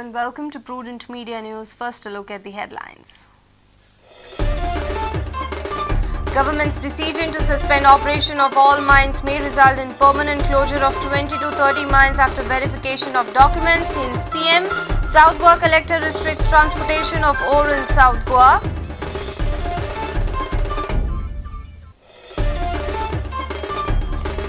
And welcome to Prudent Media News. First, a look at the headlines. Government's decision to suspend operation of all mines may result in permanent closure of 20 to 30 mines after verification of documents. In CM, South Goa Collector restricts transportation of ore in South Goa.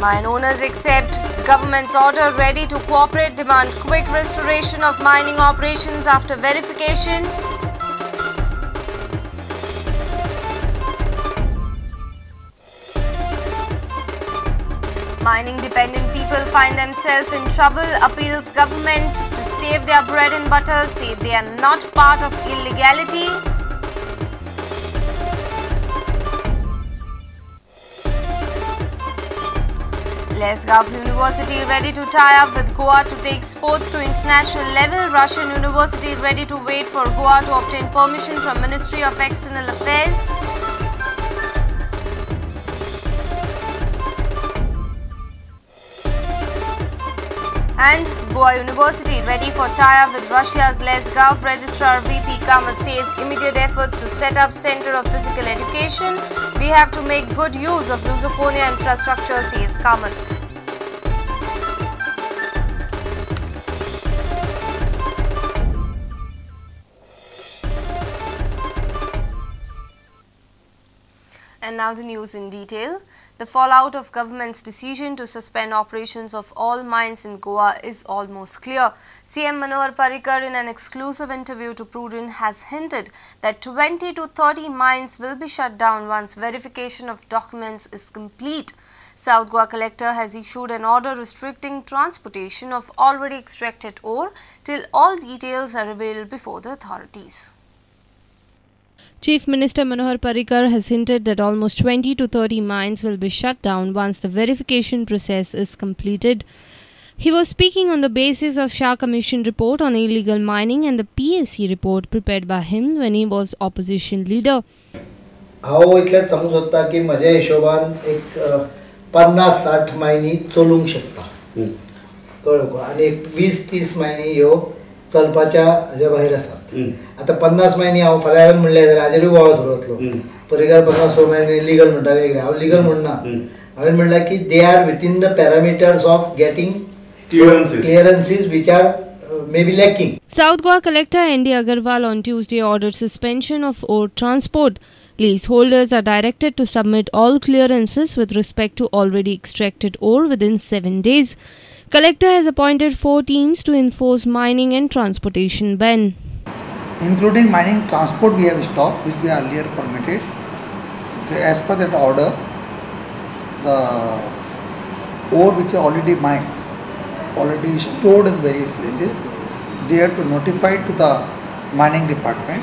Mine owners accept government's order, ready to cooperate, demand quick restoration of mining operations after verification. Mining dependent people find themselves in trouble, appeals government to save their bread and butter, say they are not part of illegality. Lesgaft University ready to tie up with Goa to take sports to international level. Russian University ready to wait for Goa to obtain permission from Ministry of External Affairs. And Goa University ready for tie-up with Russia's Lesgaft. Registrar VP Kamath says immediate efforts to set up Center of Physical Education. We have to make good use of Lusofonia infrastructure, says Kamath. And now the news in detail. The fallout of government's decision to suspend operations of all mines in Goa is almost clear. CM Manohar Parrikar in an exclusive interview to Prudent has hinted that 20 to 30 mines will be shut down once verification of documents is complete. South Goa Collector has issued an order restricting transportation of already extracted ore till all details are revealed before the authorities. Chief Minister Manohar Parrikar has hinted that almost 20 to 30 mines will be shut down once the verification process is completed. He was speaking on the basis of Shah Commission report on illegal mining and the PAC report prepared by him when he was opposition leader. हांव इतलेंच सांगूंक सोदता की म्हज्या हिशोबान एक 50-60 मायनी चलूंक शकता, कळ्ळें? आनी 20-30 मायनी ह्यो चलपाच्या हाज्या भायर आसात. आतां 50 मायनी हांव फाल्यां हांवें म्हणलें जाल्यार हाजेरूय बोवाळ सुरू जातलो. परिकार 50 मायनी लिगल म्हणटाले, कितें हांव लिगल म्हणना, हांवें म्हणलां की they are within the parameters of getting clearances which are may be lacking. South Goa Collector N D Agarwal on Tuesday ordered suspension of ore transport. Leaseholders are directed to submit all clearances with respect to already extracted ore within 7 days. Collector has appointed 4 teams to enforce mining and transportation ban. Including mining transport we have stopped, which we earlier permitted. As per that order, the ore which are already mined, already stored in various places, they have to notify to the mining department,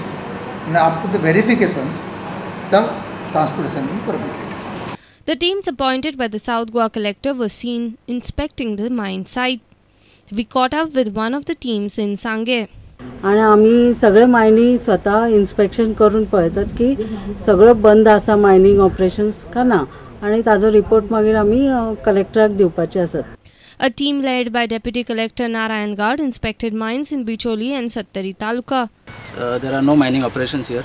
and after the verifications, the transportation will be permitted. The teams appointed by the South Goa Collector were seen inspecting the mine site. We caught up with one of the teams in Sange. आणि आमी सगळे मायनी स्वता inspection करून पळयतात की सगळं बंद आसा मायनिंग ऑपरेशन्स का ना, आनी ताजो रिपोर्ट मागीर आमी कलेक्टराक दिवपाचे आसात. A team led by Deputy Collector Narayan Gad inspected mines in Bicholi and Sattari Taluka. There are no mining operations here.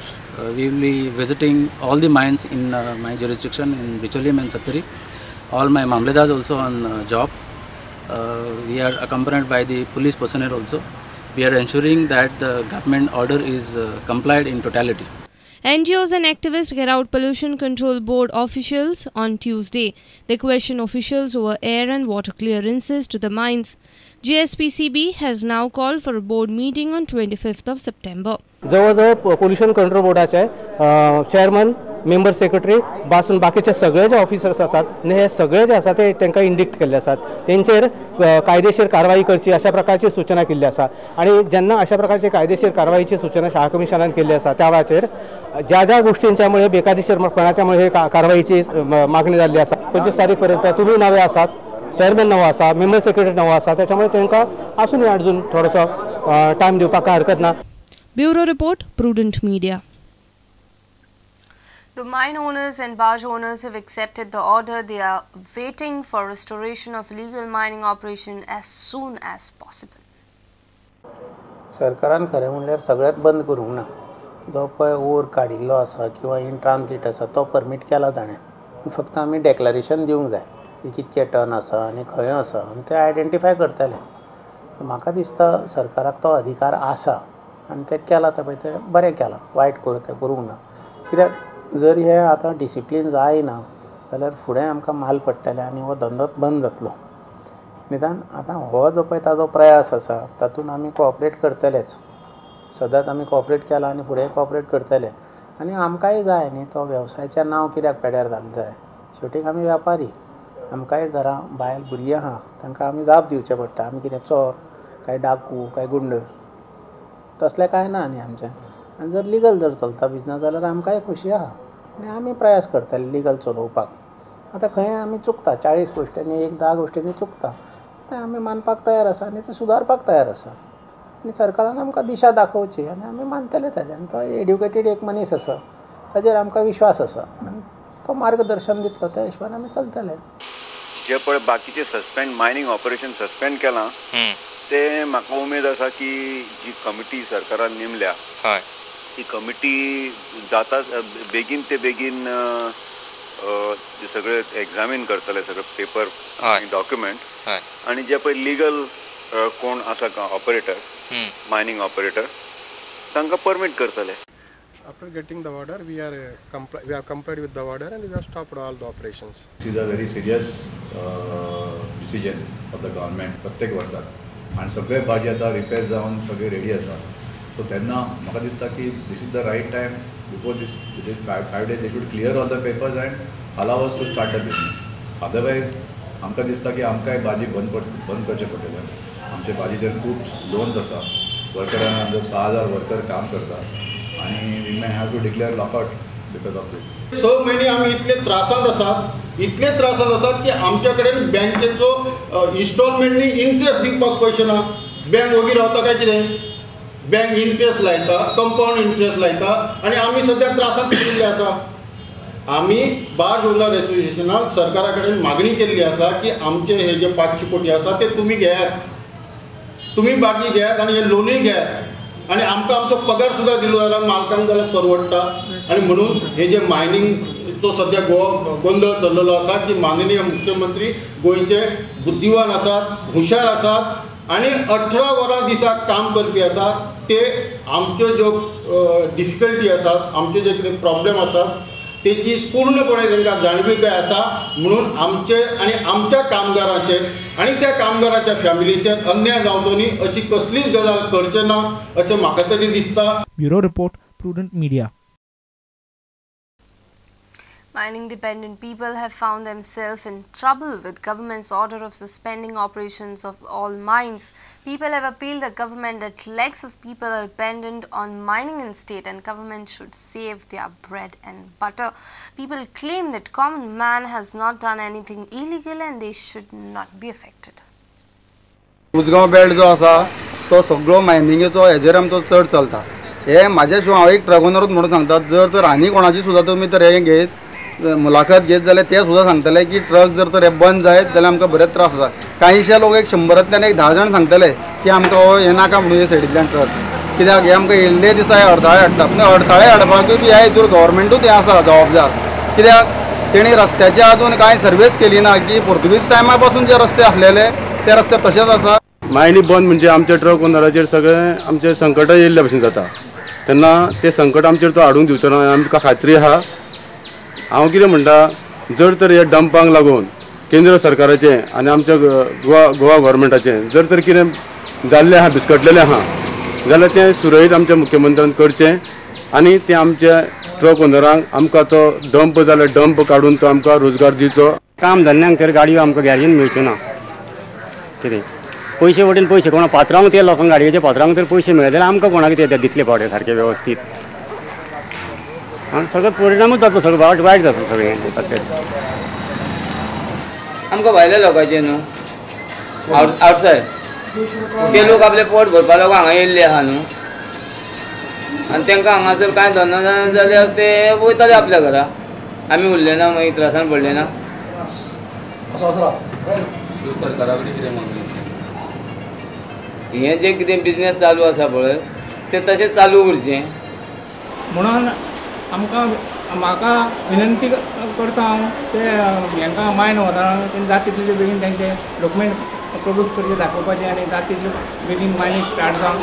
We will be visiting all the mines in my jurisdiction in Bicholim and Sattari. All my mamledas also on job. We are accompanied by the police personnel also. We are ensuring that the government order is complied in totality. NGOs and activists get out Pollution Control Board officials on Tuesday. They question officials over air and water clearances to the mines. GSPCB has now called for a board meeting on 25th of September. जवळजवळ pollution control बोर्डाचे chairman, member secretary बासून बाकीचे सगळे जे officers आसात आनी हे सगळे जे आसा ते तांकां इंडिक्ट केल्ले आसात, तेंचेर कायदेशीर कारवाई करची अशा प्रकारची सूचना केल्ली आसा. आनी जेन्ना अशा प्रकारची कायदेशीर कारवाईची सूचना शाळा कमिशनान केल्ली आसा त्या वेळाचेर ज्या ज्या गोष्टींच्यामुळे बेकायदेशीरपणाच्यामुळे हे कारवाईची मागणी जाल्ली आसा. 25 तारीख पर्यंत तुमी नवे आसात, चेअरमॅन नवो आसा, मेंबर सेक्रेटरी नवो आसा, त्याच्यामुळे तांकां आसून अजून थोडोसो टायम दिवपाक कांय हरकत ना. Bureau Report, Prudent Media. The mine owners and barge owners have accepted the order. They are waiting for restoration of legal mining operation as soon as possible. सरकारान खरें म्हणल्यार सगळ्यांत बंद करूंक ना. जो पळय ओर काडिल्लो आसा किंवा इन ट्रान्जीट आसा तो परमीट केला ताणें, फक्त आमी डेक्लरेशन दिवंक जाय की कितके टन आसा आनी खंय आसा आनी ते आयडेंटिफाय करतले. म्हाका दिसता सरकाराक तो अधिकार आसा आनी तें केलां तें पळय तें बरें केलां, वायट करूंक ना. कित्याक जर हें आतां डिसिप्लीन जायना जाल्यार फुडें आमकां माल पडटलें आनी हो धंदोच बंद जातलो. निदान आतां हो जो पळय ताजो प्रयास आसा तातूंत आमी कोऑपरेट करतलेच, सदांच आमी कोऑपरेट केलां आनी फुडें कोऑपरेट करतले. आनी आमकांय जाय न्ही तो वेवसायाचें नांव कित्याक पेड्यार घालूंक जाय. शेवटीक आमी व्यापारी, आमकांय घरां बायल भुरगीं आहा, तांकां आमी जाप दिवचें पडटा. आमी कितें चोर काय डाकू काय गुंड तसलें कांय ना न्ही आमचें. आनी जर लिगल जर चलता बिजनस जाल्यार आमकांय खोशी आहा आनी आमी प्रयास करतले लिगल चलोवपाक. आतां खंय आमी चुकता, 40 गोश्टींनी एक 10 गोश्टींनी चुकता, तें आमी मानपाक तयार आसा आनी तें सुदारपाक तयार आसा. आनी सरकारान आमकां दिशा दाखोवची आनी आमी मानतले ताजेर. आनी तो एड्युकेटेड एक मनीस आसा, ताजेर आमकां विश्वास आसा आनी तो मार्गदर्शन दितलो त्या हिशोबान आमी चलतले. जे पळय बाकीचे सस्पेंड मायनींग ऑपरेशन सस्पेंड केलां ते म्हाका उमेद आसा की जी कमिटी सरकारान नेमल्या ती कमिटी जाता बेगीन ते बेगीन सगळे एग्जामीन करतले सगळे पेपर आनी डॉक्युमेंट, आनी जे पळय लिगल कोण आसा ऑपरेटर मायनींग ऑपरेटर तांकां परमीट करतले. After getting the order, we have complied with the order and we have stopped all the operations. This is a very serious decision of the government. प्रत्येक वर्साक आनी सगळे भाजी आतां रिपेर जावन सगळे रेडी आसा. सो तेन्ना म्हाका दिसता की this is the right time. Before this 5 days they should clear all the papers and allow us to start the business. Otherwise आमकां दिसता की आमकांय भाजी बंद करचें पडटलें. आमचे भाजीचेर खूब लोन्स आसा, वर्करांक आमचे 6000 वर्कर काम करता आनी we may have to declare lockout because of this. 6 म्हयने आमी इतले त्रासांत आसात, इतले त्रासांत आसात की आमच्या कडेन बँकेचो इन्स्टॉलमेंटनी इंट्रस्ट दिवपाक पयशे ना. बँक वोगी रावता काय कितें? बँक इंट्रस्ट लायता, कंपावंड इंट्रस्ट लायता आनी आमी सद्या त्रासांत पडिल्ले आसा. आमी बार्ज ओनर एसोसिएशनान सरकारा कडेन मागणी केल्ली आसा की आमचे हे जे 500 कोटी आसा ते तुमी घेयात, तुमी बार्जी घेयात आनी हे लोनूय घेयात आनी आमकां आमचो पगार सुद्दां दिलो जाल्यार मालकांक जाल्यार परवडटा. आनी म्हणून हे जे मायनिंगचो सद्या गोवा गोंदळ चल्लेलो आसा की माननीय मुख्यमंत्री गोंयचे बुद्धिवान आसात, हुशार आसात आनी 18 वरां दिसाक काम करपी आसात. ते आमच्यो ज्यो डिफिकल्टी आसात, आमचे जे कितें प्रॉब्लेम आसात तेची पूर्णपणे तांकां जाणविकाय आसा. म्हणून आमचे आनी आमच्या कामगारांचेर आनी त्या कामगाराच्या फॅमिलीचेर अन्याय जावचो न्ही अशी कसलीच गजाल करचे ना अशें म्हाका तरी दिसता. Bureau report, Prudent Media. Mining dependent people have found themselves in trouble with government's order of suspending operations of all mines. People have appealed the government that lakhs of people are dependent on mining in state and government should save their bread and butter. People claim that common man has not done anything illegal and they should not be affected. Ujgaon belt जो आसा तो सगळो मायनिंगेचो हेजेर आमचो चड चलता. हे म्हाज्या शिवाय हांव एक ट्रक ओनरूच म्हणून सांगता, जर तर आनी कोणाची सुद्दां तुमी तर हें घेत मुलाखत घेत जाल्यार ते सुद्दां सांगतले की ट्रक जर तर हे बंद जायत जाल्यार आमकां बरेच त्रास जाता. कांयशे लोक एक 100तल्यान एक 10 जाण सांगतले की आमकां हो हें नाका म्हणून हे सायडींतल्यान ट्रक, कित्याक हे आमकां येयल्ले दिसा हे अडथळे हाडटा. पूण अडथळे हाडपाकूय बी ह्या हितूर गव्हर्मेंटूच हें आसा जबाबदार, कित्याक तेणी रस्त्याची अजून कांय सर्वेच केली ना की पोर्तुगीज टायमा पासून जे रस्ते आसलेले ते रस्ते तशेच आसा. मायनी बंद म्हणजे आमच्या ट्रक ओनराचेर सगळें आमचें संकट येयल्ले भशेन जाता. तेन्ना तें संकट आमचेर तो हाडूंक दिवचो ना आमकां खात्री आहा. हांव कितें म्हणटा, जर तर ह्या डंपांक लागून केंद्र सरकाराचें आनी आमच्या गोवा गव्हर्मेंटाचें जर तर कितें जाल्लें आहा, बिस्कटलेलें आहा जाल्यार तें सुरळीत आमच्या मुख्यमंत्र्यान करचें आनी तें आमच्या ट्रक ओनरांक आमकां तो डंप जाल्यार डंप काडून तो आमकां रोजगार दिवचो. काम धंद्यांक तर गाडयो आमकां गॅरेजीन मेळच्यो ना, कितें पयशे वटेन पयशे कोणा पात्रांक ते लोकांक गाडयेचे पात्रांक तर पयशे मेळ्ळे जाल्यार आमकां कोणाक ते दितले पावटे सारके वेवस्थीत. आनी सगळो परिणामूच जातलो, सगळो वायट वायट जातलो सगळें. आमकां भायल्या लोकांचे न्हू आवटसायड ते लोक आपले पोट भरपा लोक हांगा येयल्ले आहा न्हू, आनी तांकां हांगासर कांय धंदो जायना जाल्यार ते वयताले आपल्या घरा. आमी उरले ना, मागीर त्रासान पडले ना. सरकारा कडेन कितें मागणी? हें जें कितें बिजनेस चालू आसा पळय तें तशें चालू उरचें म्हणून आमकां म्हाका विनंती करता हांव ते हांकां मायन ओनरांक तेणी जाता तितले बेगीन तांचे डॉक्युमेंट प्रोड्यूस करचे दाखोवपाचे आनी जाता तितले बेगीन मायनींग स्टार्ट जावन.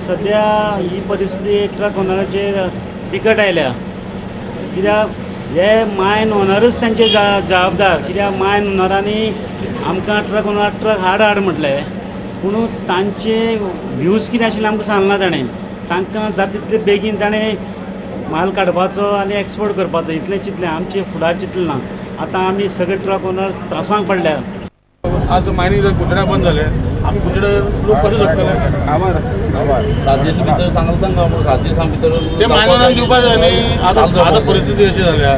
सद्या ही परिस्थिती ट्रक ओनराचेर बिकट आयल्या, कित्याक हे मायन ओनरूच तांचे जबाबदार. कित्याक मायन ओनरांनी आमकां ट्रक ओनर ट्रक हाड हाड म्हटलें, पूण तांचे व्यूज कितें आशिल्ले आमकां सांगना ताणें. तांकां जाता तितले बेगीन ताणें माल काडपाचो आनी एक्सपोर्ट करपाचो इतलें चिंतलें, आमचें फुडार चिंतलें ना. आतां आमी सगळे ट्रक ओनर त्रासांक पडल्या. आज मायनींग जर गुजरात बंद जाले आमी गुजरात लोक कशें जगतले? 7 दीस भितर सांगला तांकां, 7 दिसां भितर ते मायनरान दिवपा जाय न्ही. आतां आतां परिस्थिती अशी जाल्या,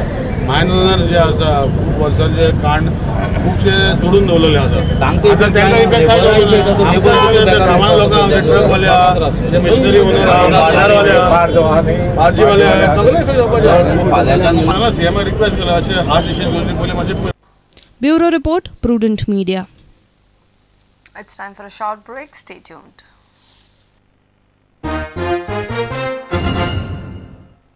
मायनर जे आसा खूब वर्सांचे कांड खुबशे जोडून दवरलेले आसा, आतां तांकां इफेक्ट काय जावचो? सामान्य लोकांक, आमचे ट्रकवाले आहा, मशिनरी ओनर आहा, बाजारवाले आहा, भाजीवाले आहा, सगळे इफेक्ट जावपाचे. हांगा सीएमाक रिक्वेस्ट केला अशें हार्श डिसिजन घेवचे पयलीं मातशें. Bureau report, Prudent Media. It's time for a short break. Stay tuned.